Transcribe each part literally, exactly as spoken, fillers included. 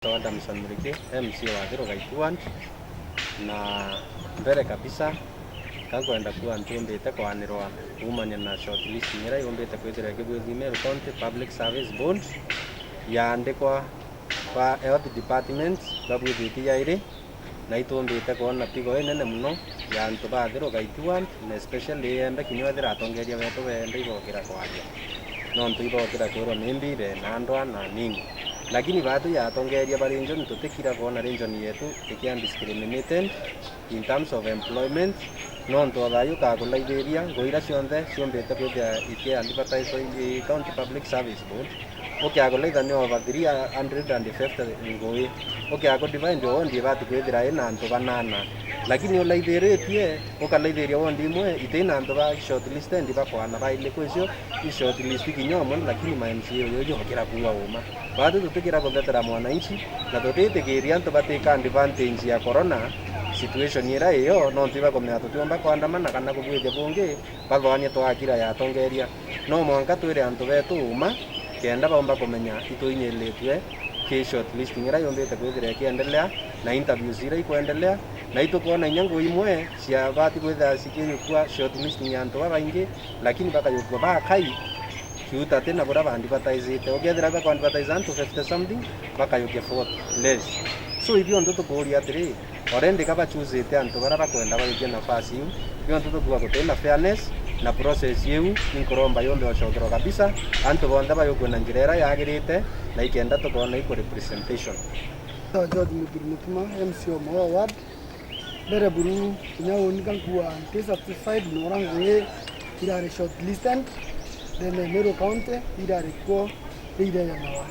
Adamson Muriki, M C A wa Athiru Gaitu Ward, na mbere kabisa, ka nkwenda kuuga ntumbite kwanirwa kuumania na shortlisting iria yumbite kwithirwa ikibwithua Meru County Public Service Board, yaandikwa ba Health Department babwithitie yairi, na itumbite kwona pigo inene mono ya antu ba Athiru Gaitu Ward, na especially yenda kinya wethira atongeria betu benda ibokira kwaria, nontu ibokira kwirwa nimbi ibe na ndwa na nini. Lakini baatu ya atongeria ba region, tutikira kwona region yetu ikia discriminated in terms of employment, nontu o thayu ukakulaithiria, ngugi iria cionthe ciumbite kwithia ikia advertised i County Public Service Board, ukiakulaitha ni over three hundred and fifty ngugi, ukiakudivide o ward ibati kwithira ina antu banana, lakini ulaithiritie, ukalaithiria ward imwe itina antu ba shortlisted bakwana baili kwicio i shortlist kinya umwe, lakini ma M C A uyu yokira kuuga uma. Baatu tutikira kuthetera mwananchi, na tutitikiria antu batika advantage ya corona situation iria iyo, nontu ibakumenya tutiumba kwandamana kana kubwithia bungi, bathoanie twakira ya atongeria. No mwanka twire antu betu uma, kenda baumba kumenya itwinyiritue ki shortlisting iria yumbite kwithira ikiendelea, na interviews iria ikwendelea, na itukwona inya ngugi imwe ciabati kwithira cikiyukua shortlisting ya antu babaingi, lakini bakayukua bakai, kiuta ti na buria baadvertisite. Ukethira bakwa advertise antu fifty something, bakayukia forty less. So, ithui untu tukuuria atiri, already ka bachusite antu baria bakwenda bajukia nafasi iu, nontu tukuuga gutina fairness, na process iu inkuromba yumbe ucokerwa kabisa, antu bonthe bayukue na njira iria yagirite, na ikenda tukoona equal representation. George Muturi Mutuma, M C A o Maua Ward. Mbere buru, kinya uni ka nkuuga nti satisfied na uria ngugi irari shortlisted ndene ya Meru County, irari kuo riria ya Maua.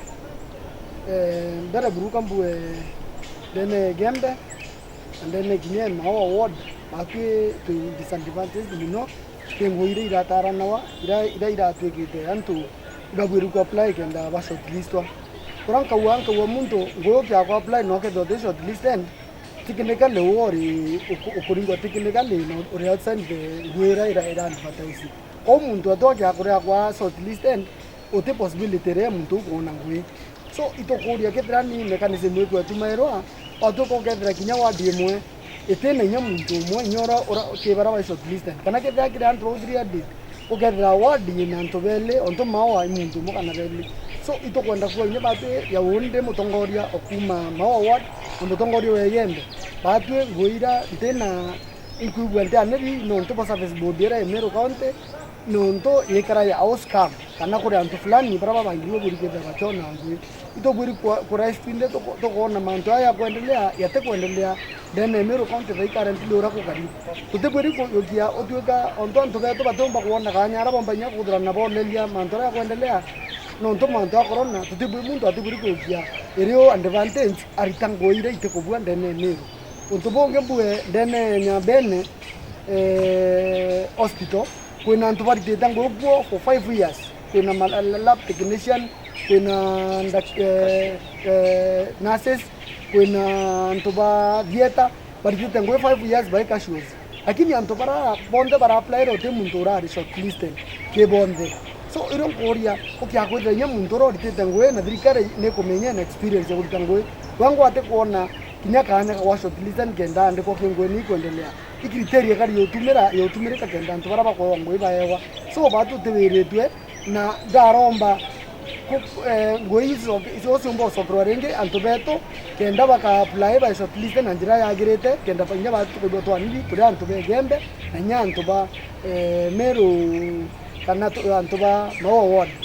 Eh, mbere buru ka mbue ndene ya Igembe, na ndene kinya ya Maua Ward, batwi twi disadvantaged mono, ki ngugi iria irataranawa, iria, iria iratwikite antu ibabwirwe ku apply kenda ba shortlistwa. Kuria nkauga, nkauga muntu ngugi ukiaga ku apply na ukethirwa uti shortlisted, technically we uri uku-, ukuringwa technically na uri outside the ngugi iria ira, ira advertise. Kwou muntu ati akiaga kuria kwa shortlisted, uti possibility iria muntu u kwona ngugi. So, itukuuria kethira ni mechanism iku atumairwa, watuika ukethira kinya ward imwe itina inya muntu umwe inya ura, ura, ki baria ba shortlisted. Kana kethira kiri antu bau three hundred, ukethira ward ina antu beli, ontu Maua i muntu umwe kana beli. So, itukwenda kuuga inya batwi ya undi mutongoria o kuuma Maua ward na mutongoria wa Igembe, batwi ngugi iria ntina inkwigua ntianibi nontu bwa service board iria i Meru County, nontu yikara ya house camp, kana kuri antu fulani baria babangirwe buri kethira bakiona ngugi. Itubwiri ku, ku rise twinthe tuko-, tukoona mantu aya ya kwendelea, yati kwendelea ndene ya Meru County thaa ii currently uria kukari. Tutibwiri kuyukia utuika ontu antu betu batiumba kwona kanya aria bomba inya kuthirana boneria mantu aria ya kwendelea, nontu mantu ya corona, tutibwiri, muntu atibwiri kuyukia irio advantage arita ngugi iria itikubua ndene ya Meru. Untu bungi mbue ndene ya Nyambene, eh, hospital, kwina antu baritite ngugi kuo for five years. Kwina ma la-, la-, lab technician, kwina ndak-, eh, eh, nurses, kwina antu ba theatre, baritite ngugi five years bai casuals. Lakini antu bara bonthe bara apply uti muntu urari shortlisted ki bonthe. So, irio nkuuria, ukiakwithira inya muntu uria uritite ngugi na thirikari nikumenya na experience ya kurita ngugi, wangwa ati kwona kinya kaanya ka gwa shortlisted kenda andikwa ki ngugi ni ikwendelea. I criteria kari yutumira, yutumirika kenda antu bara bakwewa ngugi baewa. So, batu tiwiritwe na ndaromba ku-, eh, ngugi icio, icio ciumba ucokerwa ringi antu betu kenda baka apply ba shortlist na njira yagirite kenda ba-, inya batu tukaigua twaniri turi antu ba Igembe na inya antu ba, eh, Meru kana tu-, antu ba Maua ward.